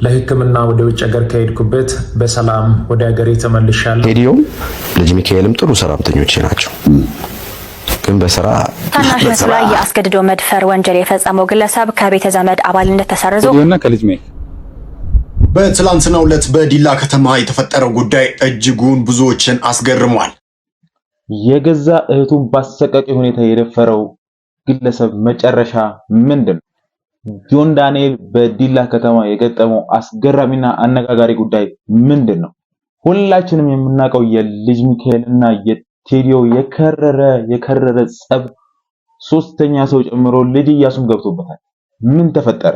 ለሕክምና ወደ ውጭ ሀገር ከሄድኩበት በሰላም ወደ ሀገሬ ተመልሻለሁ። ቴዲዮም ልጅ ሚካኤልም ጥሩ ሰራተኞቼ ናቸው፣ ግን በስራ ታናሽ እህቱ ላይ የአስገድዶ መድፈር ወንጀል የፈጸመው ግለሰብ ከቤተ ዘመድ አባልነት ተሰርዞ ቴዲዮና ከልጅ ሚካኤል። በትላንትናው ዕለት በዲላ ከተማ የተፈጠረው ጉዳይ እጅጉን ብዙዎችን አስገርሟል። የገዛ እህቱን ባሰቃቂ ሁኔታ የደፈረው ግለሰብ መጨረሻ ምንድን ነው? ጆን ዳንኤል በዲላ ከተማ የገጠመው አስገራሚና አነጋጋሪ ጉዳይ ምንድን ነው? ሁላችንም የምናውቀው የልጅ ሚካኤል እና የቴዲዮ የከረረ የከረረ ጸብ ሶስተኛ ሰው ጨምሮ ልጅ እያሱም ገብቶበታል። ምን ተፈጠረ?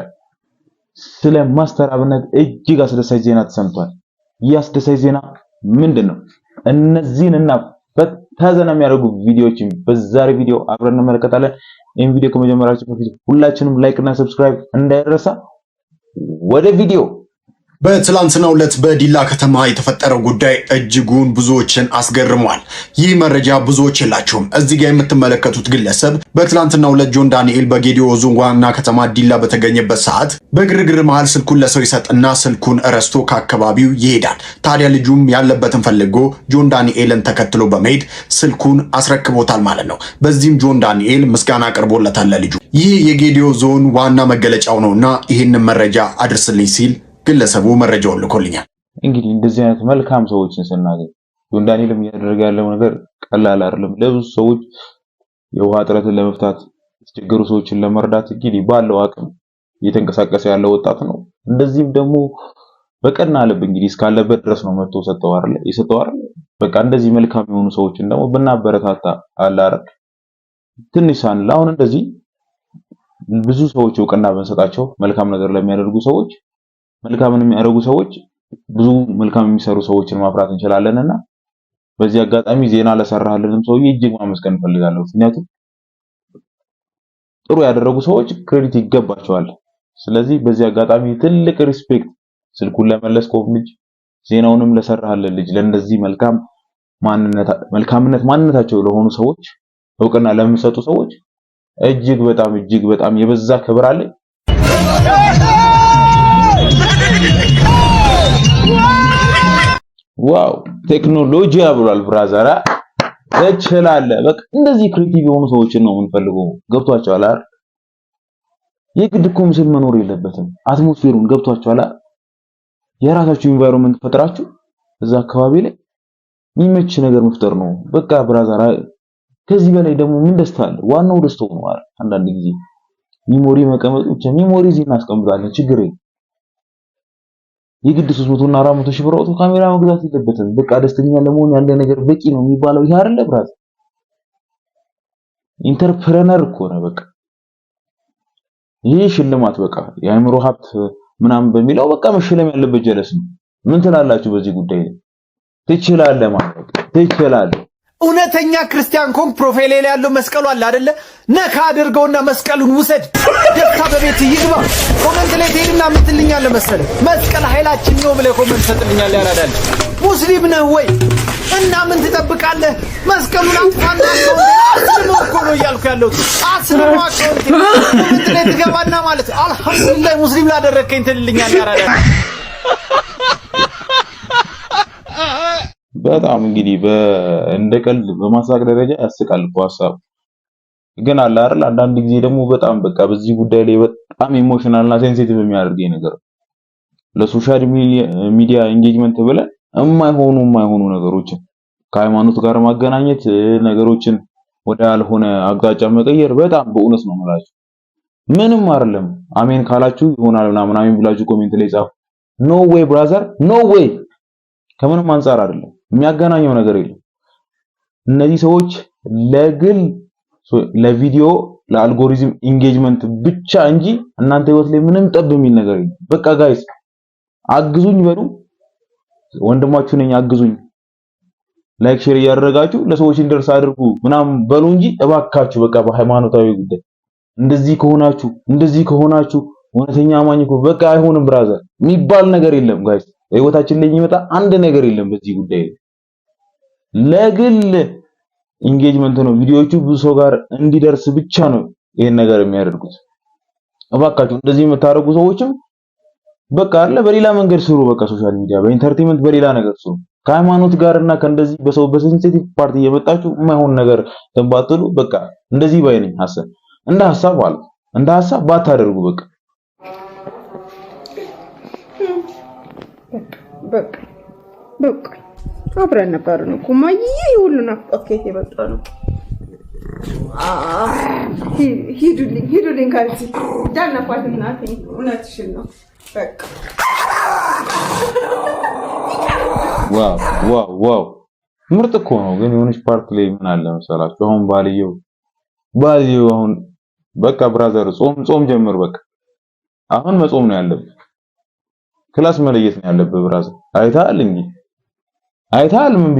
ስለ ማስተር አብነት እጅግ አስደሳች ዜና ተሰምቷል። ይህ አስደሳች ዜና ምንድን ነው? እነዚህንና ፈታ ዘና የሚያደርጉ ቪዲዮዎችን በዛሬ ቪዲዮ አብረን እንመለከታለን። ይህን ቪዲዮ ከመጀመራችን በፊት ሁላችንም like እና subscribe እንዳይረሳ። ወደ ቪዲዮ። በትላንትናው ዕለት በዲላ ከተማ የተፈጠረው ጉዳይ እጅጉን ብዙዎችን አስገርሟል። ይህ መረጃ ብዙዎች የላቸውም። እዚህ ጋር የምትመለከቱት ግለሰብ በትላንትናው ዕለት ጆን ዳንኤል በጌዲዮ ዞን ዋና ከተማ ዲላ በተገኘበት ሰዓት በግርግር መሃል ስልኩን ለሰው ይሰጥና ስልኩን ረስቶ ከአካባቢው ይሄዳል። ታዲያ ልጁም ያለበትን ፈልጎ ጆን ዳንኤልን ተከትሎ በመሄድ ስልኩን አስረክቦታል ማለት ነው። በዚህም ጆን ዳንኤል ምስጋና አቅርቦለታል ለልጁ። ይህ የጌዲዮ ዞን ዋና መገለጫው ነውና ይህንን መረጃ አድርስልኝ ሲል ግለሰቡ መረጃውን ልኮልኛል። እንግዲህ እንደዚህ አይነት መልካም ሰዎችን ስናገኝ፣ ጆን ዳንኤልም እያደረገ ያለው ነገር ቀላል አይደለም። ለብዙ ሰዎች የውሃ እጥረትን ለመፍታት፣ የተቸገሩ ሰዎችን ለመርዳት እንግዲህ ባለው አቅም እየተንቀሳቀሰ ያለው ወጣት ነው። እንደዚህም ደግሞ በቀና ልብ እንግዲህ እስካለበት ድረስ ነው መጥቶ ሰጠው አይደል የሰጠው አይደል። በቃ እንደዚህ መልካም የሆኑ ሰዎችን ደግሞ ብናበረታታ አለ አይደል፣ ትንሽ ሳንል አሁን እንደዚህ ብዙ ሰዎች እውቅና ብንሰጣቸው፣ መልካም ነገር ለሚያደርጉ ሰዎች፣ መልካምን የሚያደርጉ ሰዎች፣ ብዙ መልካም የሚሰሩ ሰዎችን ማፍራት እንችላለንና በዚህ አጋጣሚ ዜና ለሰራህልንም ሰውዬ እጅግ ማመስገን እንፈልጋለሁ። ምክንያቱም ጥሩ ያደረጉ ሰዎች credit ይገባቸዋል። ስለዚህ በዚህ አጋጣሚ ትልቅ respect ስልኩን ለመለስከው ልጅ፣ ዜናውንም ለሰራህልን ልጅ፣ ለእንደዚህ መልካም መልካምነት ማንነታቸው ለሆኑ ሰዎች፣ እውቅና ለሚሰጡ ሰዎች እጅግ በጣም እጅግ በጣም የበዛ ክብር አለኝ። Wow፣ ቴክኖሎጂ ብሏል brother፣ ትችላለህ። በቃ እንደዚህ creative የሆኑ ሰዎችን ነው የምንፈልገው። ገብቷቸዋል አይደል? የግድ እኮ ምስል መኖር የለበትም። Atmosphere ኡን ገብቷቸዋል አይደል? የራሳችሁ environment ፈጥራችሁ እዛ አካባቢ ላይ የሚመች ነገር መፍጠር ነው። በቃ brother፣ ከዚህ በላይ ደግሞ ምን ደስታ አለ? ዋናው ደስታው ነው አይደል? አንዳንድ ጊዜ memory መቀመጥ ብቻ፣ memory እዚህ እናስቀምጣለን፣ ችግር የለም። የግድ 300 እና 400 ሺህ ብር አውጥቶ ካሜራ መግዛት የለበትም። በቃ ደስተኛ ለመሆን ያለ ነገር በቂ ነው የሚባለው ይሄ አይደለ brother? Entrepreneur እኮ ነው በቃ። ይህ ሽልማት በቃ የአእምሮ ሀብት ምናምን በሚለው በቃ መሸለም ያለበት ጀለስ ነው። ምን ትላላችሁ በዚህ ጉዳይ ላይ? ትችላለህ ማለት ትችላለህ። እውነተኛ ክርስቲያን ከሆንክ profile ላይ ያለው መስቀሉ አለ አይደለ? ነካ አድርገውና መስቀሉን ውሰድ። ደስታ በቤት ይግባ። Comment ላይ ትሄድና ምን ትልኛለህ መሰለህ? መስቀል ኃይላችን ነው ብለህ comment ትሰጥልኛለህ። ያራዳል ሙስሊም ነህ ወይ? እና ምን ትጠብቃለህ? መስቀሉን አጥፋና አስልመው እኮ ነው እያልኩ ያለሁት። አስልመው account comment ላይ ትገባና ማለት አልሐምዱሊላህ ሙስሊም ላደረግከኝ ትልልኛለህ። ያራዳል። በጣም እንግዲህ እንደ ቀልድ በማሳቅ ደረጃ ያስቃል እኮ ሀሳቡ። ግን አለ አይደል አንዳንድ ጊዜ ደግሞ በጣም በቃ በዚህ ጉዳይ ላይ በጣም emotional እና sensitive የሚያደርገኝ ነገር ለ social media engagement ብለን የማይሆኑ የማይሆኑ ነገሮችን ከሃይማኖት ጋር ማገናኘት፣ ነገሮችን ወደ ያልሆነ አቅጣጫ መቀየር በጣም በእውነት ነው የምላችሁ። ምንም አይደለም። አሜን ካላችሁ ይሆናል ምናምን አሜን ብላችሁ comment ላይ ጻፉ። No way brother፣ no way። ከምንም አንጻር አይደለም። የሚያገናኘው ነገር የለም። እነዚህ ሰዎች ለግል ለቪዲዮ ለ algorithm engagement ብቻ እንጂ እናንተ ህይወት ላይ ምንም ጠብ የሚል ነገር የለም። በቃ guys አግዙኝ በሉ፣ ወንድማችሁ ነኝ አግዙኝ፣ like share እያደረጋችሁ ለሰዎች እንዲደርስ አድርጉ ምናምን በሉ እንጂ እባካችሁ በቃ በሃይማኖታዊ ጉዳይ እንደዚህ ከሆናችሁ እውነተኛ አማኝ እኮ በቃ አይሆንም brother የሚባል ነገር የለም guys። በህይወታችን ላይ የሚመጣ አንድ ነገር የለም በዚህ ጉዳይ ላይ። ለግል engagement ነው፣ ቪዲዮዎቹ ብዙ ሰው ጋር እንዲደርስ ብቻ ነው ይሄን ነገር የሚያደርጉት። እባካችሁ እንደዚህ የምታደርጉ ሰዎችም በቃ አለ በሌላ መንገድ ስሩ። በቃ social media በ entertainment በሌላ ነገር ስሩ። ከሃይማኖት ጋር እና ከእንደዚህ በሰው በ sensitive part እየመጣችሁ የማይሆን ነገር ተንባጥሉ። በቃ እንደዚህ ባይ ነኝ። ሐሳብ እንደ ሐሳብ ማለት እንደ ሐሳብ ባታደርጉ በቃ በቃ በቃ አብረን ነበርን እኮ ማዬ፣ ሁሉ ናፍቆት ከየት የመጣ ነው? ሂዱልኝ ሂዱልኝ፣ ከዚህ እንዳነኳት እናቴ፣ እውነትሽን ነው። በቃ Wow wow wow፣ ምርጥ እኮ ነው። ግን የሆነች part ላይ ምን አለ መሰላችሁ? አሁን ባልየው አሁን በቃ brother ጾም ጾም ጀምር። በቃ አሁን መጾም ነው ያለብህ። Class መለየት ነው ያለብህ brother። አይተሃል እንጂ አይተሃል። ምን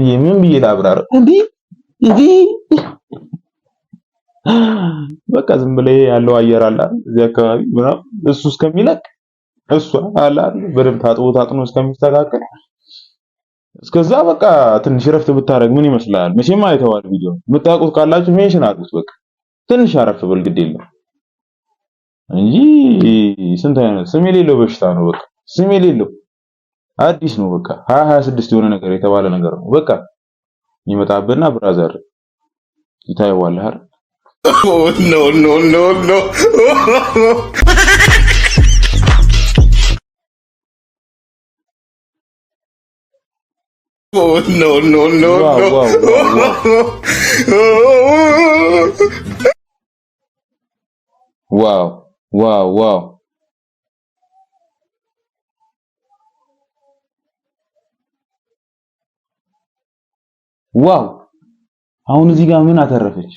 ብዬ ላብራር? እንዲህ እንዲህ በቃ ዝም ብለህ ያለው አየር አለ አይደል እዚህ አካባቢ ምናምን እሱ እስከሚለቅ እሷ አለ አይደል በደንብ ታጥቦ ታጥኖ እስከሚስተካከል እስከዛ በቃ ትንሽ እረፍት ብታደርግ ምን ይመስላል? መቼም አይተዋል ቪዲዮ የምታውቁት ካላችሁ mention አድርጉት። በቃ ትንሽ አረፍ ብል ግድ የለም እንጂ ስንት አይነት ስም የሌለው በሽታ ነው። በቃ ስም የሌለው አዲስ ነው። በቃ 2026 የሆነ ነገር የተባለ ነገር ነው። በቃ ይመጣብና brother ይታየዋል አይደል? No, no, no, no. No, no, no, Wow no. Wow wow wow wow wow wow! አሁን እዚህ ጋር ምን አተረፈች?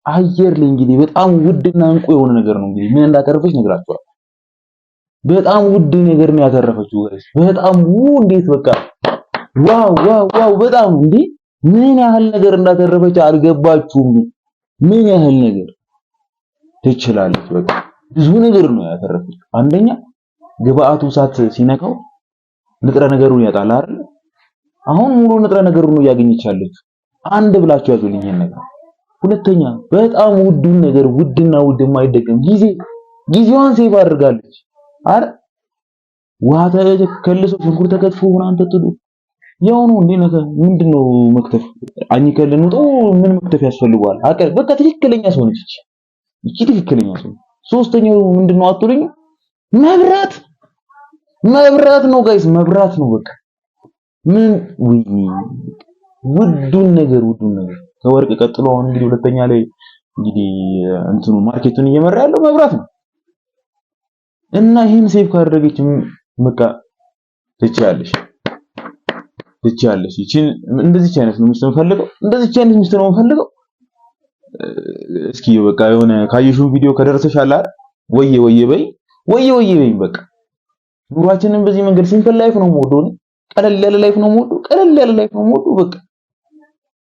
አየር ላይ እንግዲህ በጣም ውድና እንቁ የሆነ ነገር ነው። እንግዲህ ምን እንዳተረፈች ነግራችኋል። በጣም ውድ ነገር ነው ያተረፈችው guys። በጣም እንዴት በቃ wow wow wow! በጣም እንዴ ምን ያህል ነገር እንዳተረፈች አልገባችሁም? ምን ያህል ነገር ትችላለች። በቃ ብዙ ነገር ነው ያተረፈችው። አንደኛ ግብአቱ እሳት ሲነካው ንጥረ ነገሩን ያጣል አይደል? አሁን ሙሉ ንጥረ ነገሩን ነው እያገኘች ያለችው። አንድ ብላችሁ ያዙልኝ ይሄን ነገር። ሁለተኛ በጣም ውዱን ነገር ውድና ውድ የማይደገም ጊዜ ጊዜዋን save አድርጋለች። አረ ውሃ ተከልሶ ሽንኩርት ተከትፎ ምናምን ተጥዶ ያው ነው እንዴ ነገር ምንድነው መክተፍ አኝከን ልንውጠው ምን መክተፍ ያስፈልገዋል? አቀ በቃ ትክክለኛ ሰው ነች እቺ እቺ ትክክለኛ ሰው። ሶስተኛው ምንድነው አትሉኝ? መብራት መብራት ነው guys፣ መብራት ነው በቃ ምን ወይኔ ውዱን ነገር ከወርቅ ቀጥሎ አሁን እንግዲህ ሁለተኛ ላይ እንግዲህ እንትኑ market ኡን እየመራ ያለው መብራት ነው። እና ይህን save ካደረገች በቃ ትችያለሽ ትችያለሽ። ይቺን እንደዚች አይነት ነው ሚስት የምፈልገው፣ እንደዚች አይነት ሚስት ነው የምፈልገው። እስኪ በቃ የሆነ ካየሽው ቪዲዮ ከደረሰሽ አለ አይደል ወየ ወየ በይ ወየ ወየ በይ። በቃ ኑሯችንን በዚህ መንገድ simple life ነው የምወደው እኔ። ቀለል ያለ life ነው የምወደው፣ ቀለል ያለ life ነው የምወደው። በቃ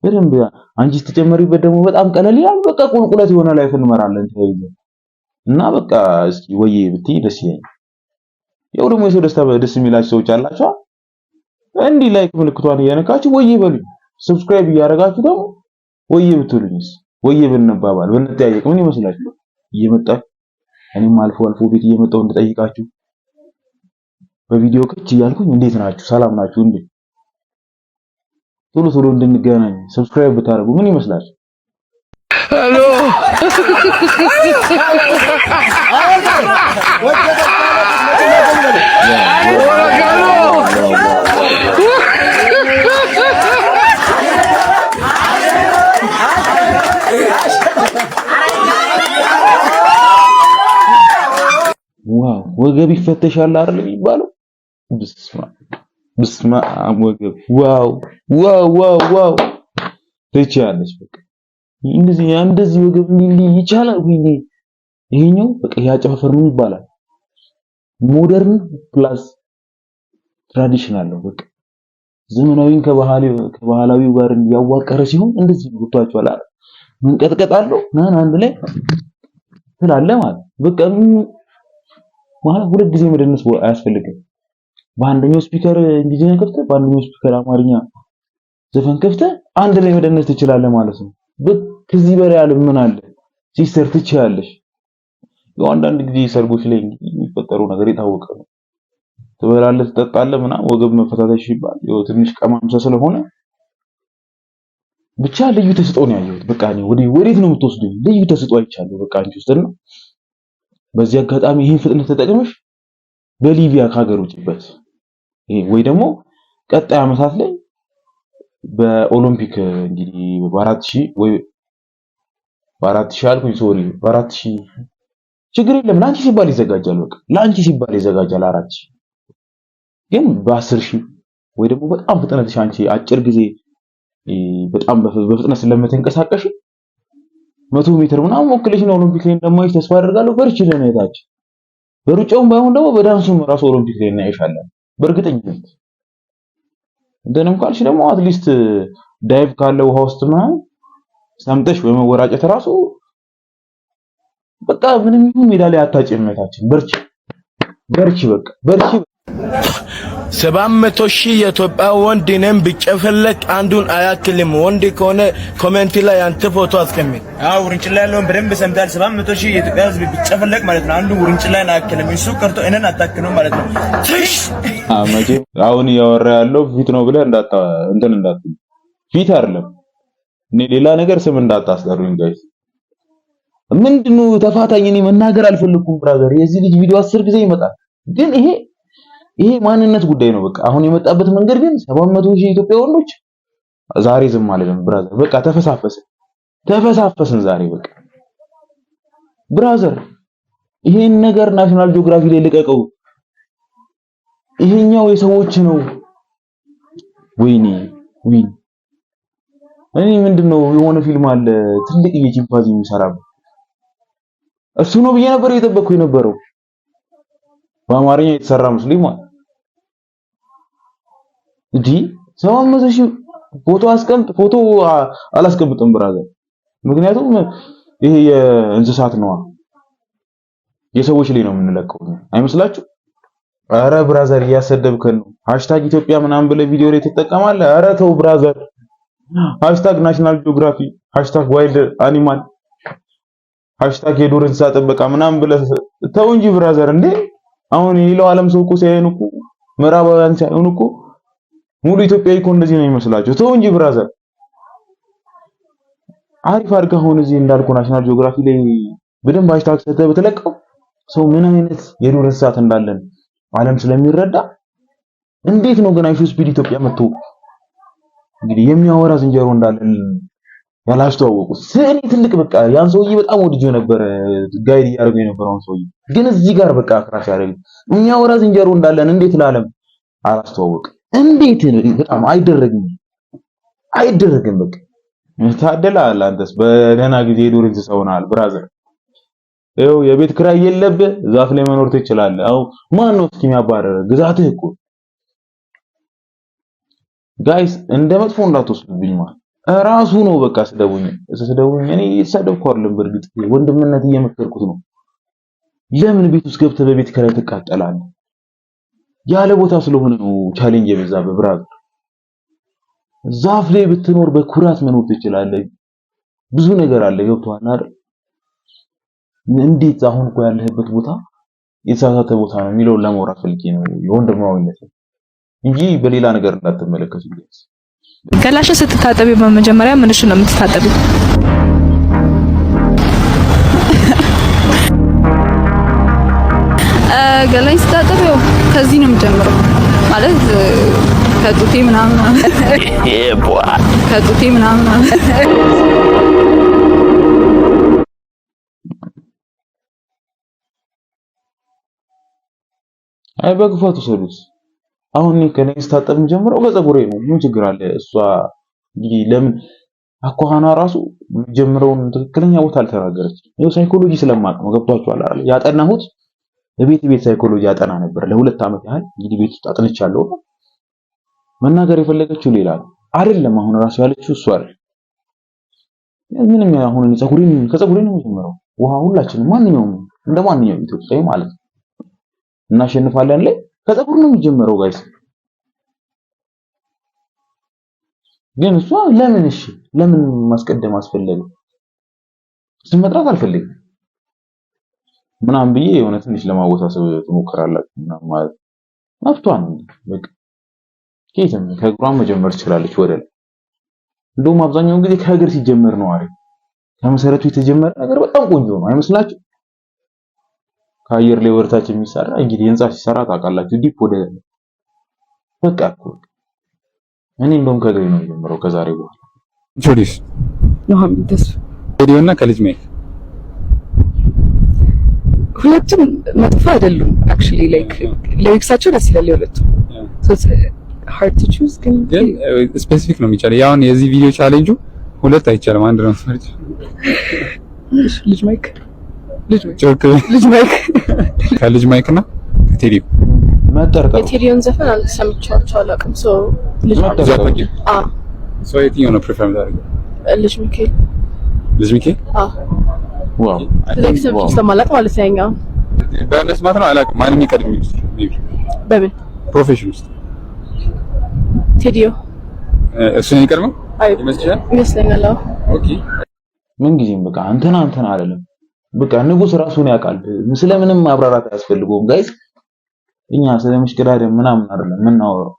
በደንብ አንቺ ስትጨመሪበት ደግሞ በጣም ቀለል ይላል። በቃ ቁልቁለት የሆነ life እንመራለን ተያይዘን እና በቃ እስኪ ወየ ብትይ ደስ ይለኛል። ያው ደግሞ የሰው ደስታ ደስ የሚላችሁ ሰዎች አላችሁ። እንዲህ like ምልክቷን እየነካችሁ ወየ በሉኝ። Subscribe እያደረጋችሁ ደግሞ ወየ ብትሉኝስ ወየ ብንባባል ብንጠያየቅ ምን ይመስላችሁ? እየመጣችሁ እኔም አልፎ አልፎ ቤት እየመጣሁ እንድጠይቃችሁ በቪዲዮ ከች እያልኩኝ እንዴት ናችሁ? ሰላም ናችሁ እንዴ? ቶሎ ቶሎ እንድንገናኝ subscribe ብታደርጉ ምን ይመስላችሁ? Hello. Wow ወገብ ይፈተሻል አይደል የሚባለው? በስመ በስመ አብ ወገብ wow wow wow wow ትችያለሽ። በቃ እንደዚህ እንደዚህ ወገብ እንዲህ ይቻላል። ወይኔ ይሄኛው በቃ ያጨፋፈር ምን ይባላል? Modern plus traditional ነው። በቃ ዘመናዊን ከባህላዊው ጋር ያዋቀረ ሲሆን እንደዚህ ገብቷቸዋል አይደል? መንቀጥቀጥ አለው ናን አንድ ላይ ትላለህ ማለት በቃ ማለት ሁለት ጊዜ መደነስ አያስፈልግም። በአንደኛው speaker እንግሊዝኛ ከፍተህ በአንደኛው speaker አማርኛ ዘፈን ከፍተህ አንድ ላይ መደነስ ትችላለህ ማለት ነው። ከዚህ በላይ ያለ ምን አለ? Sister ትችያለሽ። ያው አንዳንድ ጊዜ ሰርጎች ላይ የሚፈጠረው ነገር የታወቀ ነው። ትበላለህ፣ ትጠጣለህ ምናምን ወገብ መፈታተሽ ይባል ያው ትንሽ ቀማምሰ ስለሆነ ብቻ ልዩ ተሰጥኦ ነው ያየሁት። በቃ እኔ ወዴት ነው የምትወስዱኝ? ልዩ ተሰጥኦ አይቻለሁ በቃ አንቺ ውስጥ። እና በዚህ አጋጣሚ ይህን ፍጥነት ተጠቅመሽ በሊቢያ ከሀገር ውጭበት ይሄ ወይ ደግሞ ቀጣይ ዓመታት ላይ በኦሎምፒክ እንግዲህ በ4,000 ወይ በ4,000 አልኩኝ፣ sorry፣ በ4,000 ችግር የለም፣ ለአንቺ ሲባል ይዘጋጃል። በቃ ለአንቺ ሲባል ይዘጋጃል። 4,000 ግን በ10,000 ወይ ደግሞ በጣም ፍጥነትሽ አንቺ አጭር ጊዜ በጣም በፍጥነት ስለምትንቀሳቀሽ 100 ሜትር ምናምን ወክለሽ ነው ኦሎምፒክ ላይ እንደማይሽ ተስፋ አደርጋለሁ። በርቺ ለእህታችን። በሩጫውም ባይሆን ደግሞ በዳንሱም ራሱ ኦሎምፒክ ላይ እናይሻለን በእርግጠኝነት። እንትንም ካልሽ ደግሞ at least dive ካለ ውሃ ውስጥ ምናምን ሰምጠሽ በመወራጨት ራሱ በቃ ምንም ይሁን ሜዳሊያ አታጭም። እህታችን በርቺ፣ በርቺ፣ በቃ በርቺ። 700,000 የኢትዮጵያ ወንድ እኔን ቢጨፈለቅ አንዱን አያክልም። ወንድ ከሆነ comment ላይ አንተ ፎቶ አስቀምጥ። አዎ፣ ውርንጭላ ያለውን በደንብ ሰምተሃል። 700,000 የኢትዮጵያ ሕዝብ ቢጨፈለቅ ማለት ነው አንዱ ውርንጭላን አያክልም። እሱ ቀርቶ እኔን አታክልም ማለት ነው። ትሽ መቼም አሁን እያወራ ያለው ፊት ነው ብለህ እንዳታ እንትን እንዳትል፣ ፊት አይደለም። እኔ ሌላ ነገር ስም እንዳታስጠሩኝ guys። ምንድነው ተፋታኝ። እኔ መናገር አልፈለኩም brother። የዚህ ልጅ ቪዲዮ 10 ጊዜ ይመጣል፣ ግን ይሄ ማንነት ጉዳይ ነው። በቃ አሁን የመጣበት መንገድ ግን 700,000 የኢትዮጵያ ወንዶች ዛሬ ዝም አልልም brother። በቃ ተፈሳፈስን ተፈሳፈስን ዛሬ በቃ brother። ይሄን ነገር National Geography ላይ ልቀቀው። ይሄኛው የሰዎች ነው። ወይኔ ወይኔ፣ እኔ ምንድነው የሆነ ፊልም አለ ትልቅ የቺምፓንዚ የሚሰራበት፣ እሱ ነው ብዬ ነበር እየጠበቅኩ የነበረው። በአማርኛ የተሰራ መስሎኝ ማለት እንዲህ 700,000 ፎቶ አስቀምጥ፣ ፎቶ አላስቀምጥም brother። ምክንያቱም ይሄ የእንስሳት ነዋ፣ የሰዎች ላይ ነው የምንለቀው አይመስላችሁ? አረ brother እያሰደብከን ነው። #ኢትዮጵያ ምናምን ብለህ ቪዲዮ ላይ ትጠቀማለህ። አረ ተው brother። #NationalGeography፣ #WildAnimal፣ #የዱር እንስሳ ጥበቃ ምናምን ብለህ ተው እንጂ brother። እንዴ፣ አሁን የሌላው ዓለም ሰው እኮ ሲያየን እኮ፣ ምዕራባውያን ሲያዩን እኮ ሙሉ ኢትዮጵያዊ እኮ እንደዚህ ነው የሚመስላቸው። ተው እንጂ brother። አሪፍ አድርገህ አሁን እዚህ እንዳልኩ National Geography ላይ በደንብ hashtag ሰተህ ብትለቀው ሰው ምን አይነት የዱር እንስሳት እንዳለን ዓለም ስለሚረዳ፣ እንዴት ነው ግን IShowSpeed ኢትዮጵያ መጥቶ እንግዲህ የሚያወራ ዝንጀሮ እንዳለን ያላስተዋወቁት? እኔ ትልቅ በቃ ያን ሰውዬ በጣም ወድጄው ነበረ፣ guide እያደረገው የነበረውን ሰውዬ። ግን እዚህ ጋር በቃ crash ያደረገ የሚያወራ ዝንጀሮ እንዳለን እንዴት ለዓለም አላስተዋወቅም? እንዴት? በጣም አይደረግም፣ አይደረግም። በቃ ታደላል። አንተስ በደህና ጊዜ የዱር እንስሳ ሆነሃል brother። ይኸው የቤት ክራይ የለብህ፣ ዛፍ ላይ መኖር ትችላለህ። አው ማን ነው እስኪ የሚያባረርህ? ግዛትህ እኮ። Guys፣ እንደ መጥፎ እንዳትወስዱብኝ ማለት ራሱ ነው። በቃ ስደቡኝ ስደቡኝ። እኔ የተሳደብኩ አይደለም። በእርግጥ ወንድምነት እየመከርኩት ነው። ለምን ቤት ውስጥ ገብተህ በቤት ክራይ ትቃጠላለህ? ያለ ቦታ ስለሆነ ነው challenge የበዛብህ brother። ዛፍ ላይ ብትኖር በኩራት መኖር ትችላለህ። ብዙ ነገር አለ። ገብቶሃል አይደል? እንዴት አሁን እኮ ያለህበት ቦታ የተሳሳተ ቦታ ነው የሚለውን ለማውራት ፈልጌ ነው፣ የወንድማዊነት ነው እንጂ በሌላ ነገር እንዳትመለከቱ guys። ገላሽን ስትታጠቢ በመጀመሪያ ምንሽን ነው የምትታጠቢው? ገላኝ ስታጠብ ያው ከዚህ ነው የምጀምረው፣ ማለት ከጡቴ ምናምን፣ ከጡቴ ምናምን። አይ በግፋት ውሰዱት። አሁን እኔ ከኔ ስታጠብ የምጀምረው ከፀጉሬ ነው። ምን ችግር አለ? እሷ እንግዲህ ለምን አኳኋኗ ራሱ የምጀምረውን ትክክለኛ ቦታ አልተናገረችም። ይኸው ሳይኮሎጂ ስለማውቅ ነው። ገብቷችኋል አይደል? ያጠናሁት ቤት ቤት ሳይኮሎጂ ያጠና ነበር ለ2 ዓመት ያህል። እንግዲህ ቤት ውስጥ አጥንቻለሁ። መናገር የፈለገችው ሌላ ነው አይደለም። አሁን ራሱ ያለችው እሱ አይደል። ምንም አሁን እኔ ፀጉሬን ከፀጉሬ ነው የምጀምረው። ውሃ ሁላችንም ማንኛውም እንደ ማንኛውም ኢትዮጵያዊ ማለት ነው እናሸንፋለን ላይ ከፀጉር ነው የሚጀምረው guys። ግን እሷ ለምን እሺ ለምን ማስቀደም አስፈለገ? ስም መጥራት አልፈልግም ምናምን ብዬ የሆነ ትንሽ ለማወሳሰብ ትሞክራላችሁ ምናምን ማለት ነው። መብቷ ነው። በቃ ከየትም ከእግሯን መጀመር ትችላለች ወደ ላይ። እንደውም አብዛኛውን ጊዜ ከእግር ሲጀመር ነው አሪፍ። ከመሰረቱ የተጀመረ ነገር በጣም ቆንጆ ነው አይመስላችሁ? ከአየር ላይ ወደታች የሚሰራ እንግዲህ ህንጻ ሲሰራ ታውቃላችሁ፣ deep ወደ በቃ እኮ እኔ እንደውም ከእግሬ ነው የጀመረው ከዛሬ በኋላ። Introduce. ኑሐሚን ተስፋ። ቴዲዮ እና ከልጅ ማይክ። ሁለቱም መጥፎ አይደሉም። Actually, like, lyrics ኣቸው ደስ ይላል የሁለቱም። So it's hard to choose ግን ግን specific ነው የሚቻለው። ያሁን የዚህ ቪዲዮ ቻሌንጁ ሁለት አይቻልም፣ አንድ ነው የምትመርጪው። ልጅ ማይክ፣ ልጅ ማይክ። ጮክ። ልጅ ማይክ። ከልጅ ማይክ እና ከቴዲዮ። መጠርጠሩ። የቴዲዮን ዘፈን ሰምቻቸው አላውቅም። So ልጅ ብዙ አታውቂም? አ። So የትኛው ነው prefer የምታደርጊው? ልጅ ሚካኤል። ልጅ ሚካኤል። አ። Wow. Like ሰምቼ ስለማላውቅ ማለት ነው ያኛው። በመስማት ነው አላውቅም። ማንም ይቀድም ይመስላል maybe በምን? Profession ውስጥ። ቴዲዮ። እሱ ነው የሚቀድመው አይ ይመስልሻል? ይመስለኛል። አዎ። Okay. ምን ጊዜም በቃ እንትና እንትና አይደለም። በቃ ንጉስ ራሱን ያውቃል። ስለምንም ማብራራት አያስፈልገውም guys። እኛ ስለመሽቀዳደም ምናምን አይደለም የምናወራው።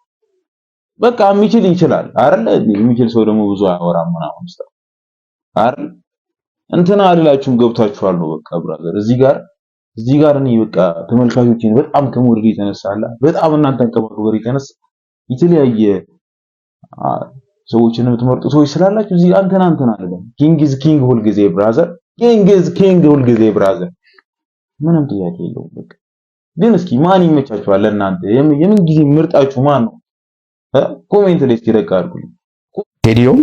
በቃ የሚችል ይችላል አይደለ? የሚችል ሰው ደግሞ ብዙ አያወራም ምናምን ስታ አይደል? እንትና አልላችሁም፣ ገብታችኋል ነው በቃ brother። እዚህ ጋር እኔ በቃ ተመልካቾችን በጣም ከመውደድ የተነሳ አለ በጣም እናንተን ከማክበር የተነሳ የተለያየ ሰዎችን የምትመርጡ ሰዎች ስላላችሁ እዚህ ጋር እንትና እንትና አይደለም። King is king ሁልጊዜ brother፣ king is king ሁልጊዜ brother። ምንም ጥያቄ የለውም። በቃ ግን እስኪ ማን ይመቻችኋል ለእናንተ? የምን ጊዜ ምርጣችሁ ማን ነው? Comment ላይ እስኪ ረቃ አድርጉልኝ። ቴዲዮም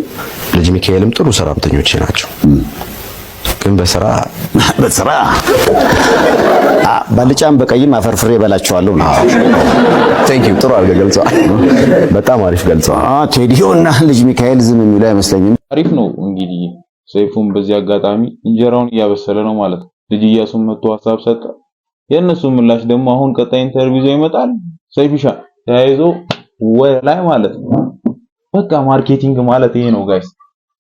ልጅ ሚካኤልም ጥሩ ሰራተኞቼ ናቸው። ግን በስራ በስራ በልጫም በቀይም አፈርፍሬ እበላቸዋለሁ ነው። Thank you፣ ጥሩ አድርገህ ገልጸዋል። በጣም አሪፍ ገልጸዋል። ቴዲዮ እና ልጅ ሚካኤል ዝም የሚሉ አይመስለኝም። አሪፍ ነው። እንግዲህ ሰይፉን በዚህ አጋጣሚ እንጀራውን እያበሰለ ነው ማለት ነው። ልጅ እያሱን መጥቶ ሀሳብ ሰጠ። የእነሱ ምላሽ ደግሞ አሁን ቀጣይ interview ይዞ ይመጣል። ሰይፊሻ ተያይዞ ወደ ላይ ማለት ነው። በቃ marketing ማለት ይሄ ነው guys።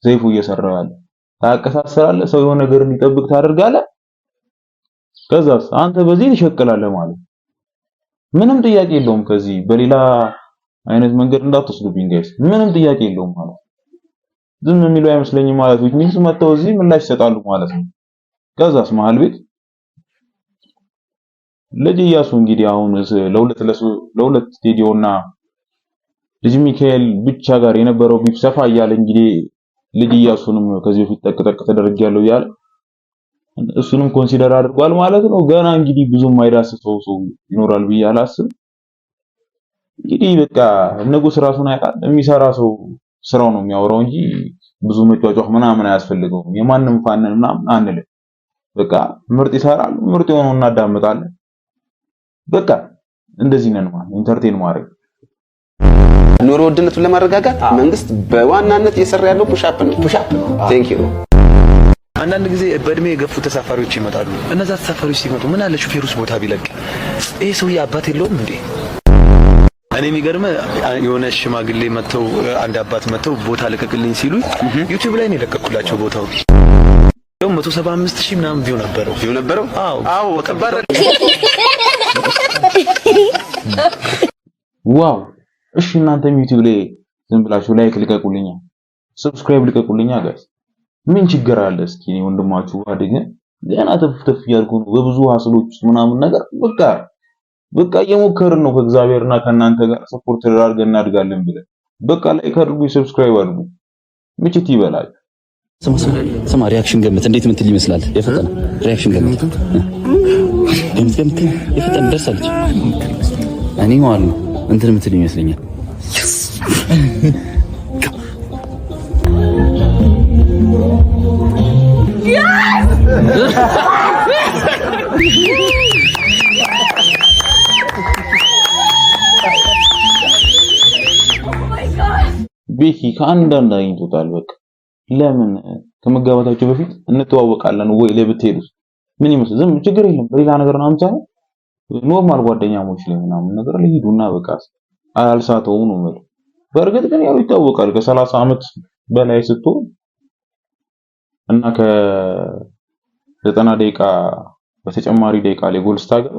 ሰይፉ እየሰራው ያለ ታቀሳስራለህ፣ ሰው የሆነ ነገር እንዲጠብቅ ታደርጋለህ። ከዛስ አንተ በዚህ ትሸቅላለህ ማለት ነው። ምንም ጥያቄ የለውም። ከዚህ በሌላ አይነት መንገድ እንዳትወስዱብኝ guys። ምንም ጥያቄ የለውም ማለት ነው። ዝም የሚሉ አይመስለኝም ማለት which means መጥተው እዚህ ምላሽ ይሰጣሉ ማለት ነው። ከዛስ መሀል ቤት ልጅ እያሱ እንግዲህ አሁን ለሁለት ቴዲዮና ልጅ ሚካኤል ብቻ ጋር የነበረው beef ሰፋ እያለ እንግዲህ ልጅ እያሱንም ከዚህ በፊት ጠቅ ጠቅ ተደርጌያለሁ እያለ እሱንም consider አድርጓል ማለት ነው። ገና እንግዲህ ብዙ የማይዳስሰው ሰው ይኖራል ብዬ አላስብም። እንግዲህ በቃ ንጉስ ራሱን ያውቃል። የሚሰራ ሰው ስራው ነው የሚያወራው እንጂ ብዙ መጫጫህ ምናምን አያስፈልገውም። የማንም fan ነን ምናምን አንልም። በቃ ምርጥ ይሰራል፣ ምርጥ የሆነውን እናዳምጣለን። በቃ እንደዚህ ነን ማለት entertain ማድረግ። ኑሮ ውድነቱን ለማረጋጋት መንግስት በዋናነት እየሰራ ያለው push up ነው። Push up ነው። Thank you. አንዳንድ ጊዜ በእድሜ የገፉ ተሳፋሪዎች ይመጣሉ። እነዛ ተሳፋሪዎች ሲመጡ ምን አለ ሹፌሩስ ቦታ ቢለቅ፣ ይሄ ሰውዬ አባት የለውም እንዴ? እኔ የሚገርምህ የሆነ ሽማግሌ መጥተው፣ አንድ አባት መጥተው ቦታ ልቀቅልኝ ሲሉ ዩቲዩብ ላይ ነው የለቀኩላቸው ቦታው። 175,000 ምናምን view ነበረው። View ነበረው? አዎ። አዎ፣ ከባድ። Wow! እሺ እናንተም ዩቲዩብ ላይ ዝም ብላችሁ like ልቀቁልኛ፣ subscribe ልቀቁልኛ guys። ምን ችግር አለ? እስኪ እኔ ወንድማችሁ አድገ ገና ተፍ ተፍ እያልኩ ነው በብዙ hustle ኦች ውስጥ ምናምን ነገር በቃ በቃ እየሞከርን ነው ከእግዚአብሔርና ከእናንተ ጋር support ተደራርገን እናድጋለን ብለን በቃ like አድርጉ፣ subscribe አድርጉ። ምችት ይበላል። ስማ፣ reaction ገምት። እንዴት ምትል ይመስላል? የፈጠነ reaction ገምት፣ ገምት፣ ገምት። የፈጠነ ደርሳለች። እኔ ማለት ነው እንትን ምትል ይመስለኛል። ቤኪ ከአንዳንድ አግኝቶታል። በቃ ለምን ከመጋባታቸው በፊት እንተዋወቃለን ወይ ላይ ብትሄዱስ ምን ይመስል? ዝም ችግር የለም፣ በሌላ ነገር ነው አምሳ normal ጓደኛሞች ላይ ምናምን ነገር ላይ ሂዱና በቃ አልሳተውም ነው የምልህ። በእርግጥ ግን ያው ይታወቃል ከ30 ዓመት በላይ ስትሆን እና ከ90 ደቂቃ በተጨማሪ ደቂቃ ላይ ጎል ስታገባ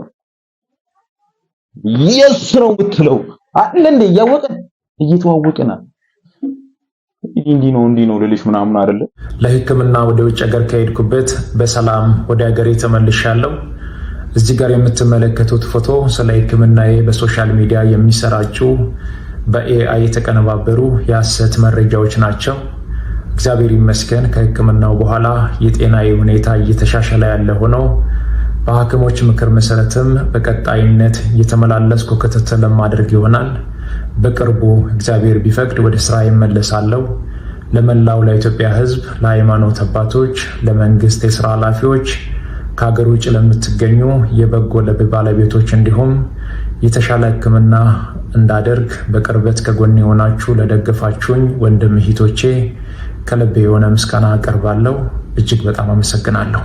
Yes ነው የምትለው አለ እንዴ? እያወቅን እየተዋወቅን እንዲህ ነው እንዲህ ነው ልልሽ ምናምን አይደለ። ለሕክምና ወደ ውጭ ሀገር ከሄድኩበት በሰላም ወደ ሀገሬ ተመልሻለሁ። እዚህ ጋር የምትመለከቱት ፎቶ ስለ ሕክምናዬ በ social media የሚሰራጩ በ AI የተቀነባበሩ የሐሰት መረጃዎች ናቸው። እግዚአብሔር ይመስገን ከሕክምናው በኋላ የጤናዬ ሁኔታ እየተሻሻለ ያለ ሆኖ በሐኪሞች ምክር መሰረትም በቀጣይነት እየተመላለስኩ ክትትል ማድረግ ይሆናል። በቅርቡ እግዚአብሔር ቢፈቅድ ወደ ስራ ይመለሳለሁ። ለመላው ለኢትዮጵያ ሕዝብ፣ ለሃይማኖት አባቶች፣ ለመንግስት የስራ ኃላፊዎች፣ ከሀገር ውጭ ለምትገኙ የበጎ ልብ ባለቤቶች እንዲሁም የተሻለ ሕክምና እንዳደርግ በቅርበት ከጎኔ የሆናችሁ ለደገፋችሁኝ ወንድም እህቶቼ ከልብ የሆነ ምስጋና አቀርባለሁ። እጅግ በጣም አመሰግናለሁ።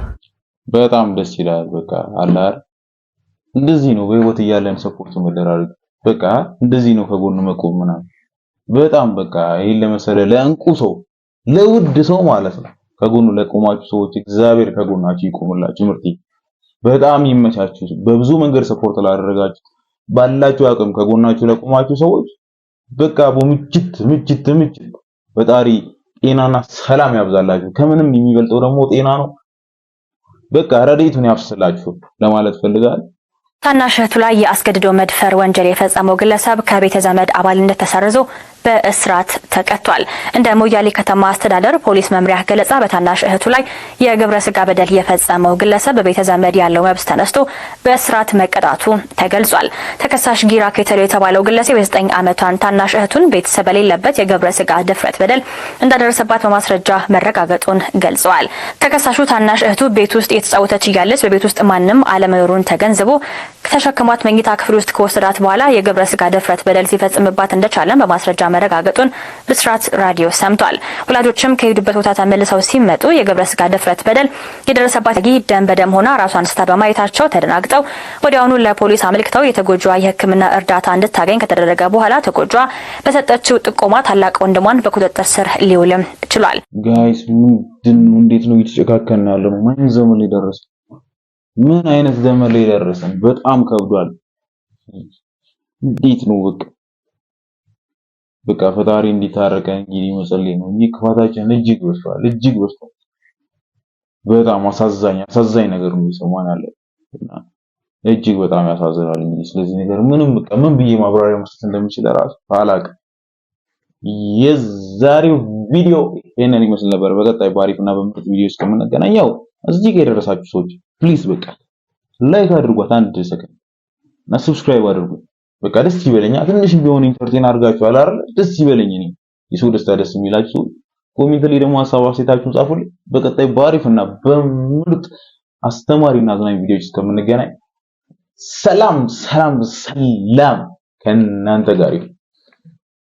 በጣም ደስ ይላል። በቃ አለ አይደል፣ እንደዚህ ነው በህይወት እያለን support መደራረግ። በቃ እንደዚህ ነው ከጎን መቆም ምናምን። በጣም በቃ ይሄን ለመሰለ ለእንቁ ሰው፣ ለውድ ሰው ማለት ነው፣ ከጎኑ ለቆማችሁ ሰዎች እግዚአብሔር ከጎናችሁ ይቆምላችሁ። ምርጥ፣ በጣም ይመቻችሁ። በብዙ መንገድ support ላደረጋችሁ፣ ባላችሁ አቅም ከጎናችሁ ለቆማችሁ ሰዎች በቃ በምችት ምችት ምችት ፈጣሪ ጤናና ሰላም ያብዛላችሁ። ከምንም የሚበልጠው ደግሞ ጤና ነው። በቃ ረድኤቱን ያፍስላችሁ ለማለት ፈልጋለሁ። ታናሽ እህቱ ላይ የአስገድዶ መድፈር ወንጀል የፈጸመው ግለሰብ ከቤተ ዘመድ አባልነት ተሰርዞ በእስራት ተቀጥቷል። እንደ ሞያሌ ከተማ አስተዳደር ፖሊስ መምሪያ ገለጻ በታናሽ እህቱ ላይ የግብረ ስጋ በደል የፈጸመው ግለሰብ በቤተ ዘመድ ያለው መብት ተነስቶ በእስራት መቀጣቱ ተገልጿል። ተከሳሽ ጊራ ኬተሎ የተባለው ግለሰብ የ9 ዓመቷን ታናሽ እህቱን ቤተሰብ በሌለበት የግብረ ስጋ ድፍረት በደል እንዳደረሰባት በማስረጃ መረጋገጡን ገልጸዋል። ተከሳሹ ታናሽ እህቱ ቤት ውስጥ እየተጫወተች እያለች በቤት ውስጥ ማንም አለመኖሩን ተገንዝቦ ተሸክሟት መኝታ ክፍል ውስጥ ከወሰዳት በኋላ የግብረ ስጋ ድፍረት በደል ሲፈጽምባት እንደቻለም በማስረጃ መረጋገጡን ብስራት ራዲዮ ሰምቷል። ወላጆችም ከሄዱበት ቦታ ተመልሰው ሲመጡ የግብረ ስጋ ድፍረት በደል የደረሰባት ደም በደም ሆና ራሷን ስታ በማየታቸው ተደናግጠው ወዲያውኑ ለፖሊስ አመልክተው የተጎጂዋ የሕክምና እርዳታ እንድታገኝ ከተደረገ በኋላ ተጎጂዋ በሰጠችው ጥቆማ ታላቅ ወንድሟን በቁጥጥር ስር ሊውልም ችሏል። Guys፣ ምንድን ነው? እንዴት ነው እየተጨካከልን ያለ ነው? ምን ዘመን ላይ ደረስን? ምን አይነት ዘመን ላይ ደረስን? በጣም ከብዷል። እንዴት ነው? በቃ ፈጣሪ እንዲታረቀን እንግዲህ መጸለይ ነው እንጂ ክፋታችን እጅግ በዝቷል፣ እጅግ በዝቷል። በጣም አሳዛኝ አሳዛኝ ነገር ነው እየሰማን ያለ፣ እጅግ በጣም ያሳዝናል። እንግዲህ ስለዚህ ነገር ምንም በቃ ምን ብዬ ማብራሪያ መስጠት እንደምችል እራሱ አላውቅም። የዛሬው ቪዲዮ ይሄንን ይመስል ነበር። በቀጣይ በአሪፍ እና በምርጥ ቪዲዮ እስከምንገናኝ፣ ያው እዚህ ጋር የደረሳችሁ ሰዎች please በቃ like አድርጓት አንድ ሰከንድ እና subscribe አድርጉ። በቃ ደስ ይበለኛ። ትንሽ ቢሆን entertain አድርጋችኋል አይደል? ደስ ይበለኝ። እኔ የሰው ደስታ ደስ የሚላችሁ፣ comment ላይ ደግሞ ሀሳብ አስተያየታችሁን ጻፉልኝ። በቀጣይ በአሪፍ እና በምርጥ አስተማሪና አዝናኝ ቪዲዮዎች እስከምንገናኝ ሰላም ሰላም ሰላም ከእናንተ ጋር ይሁን።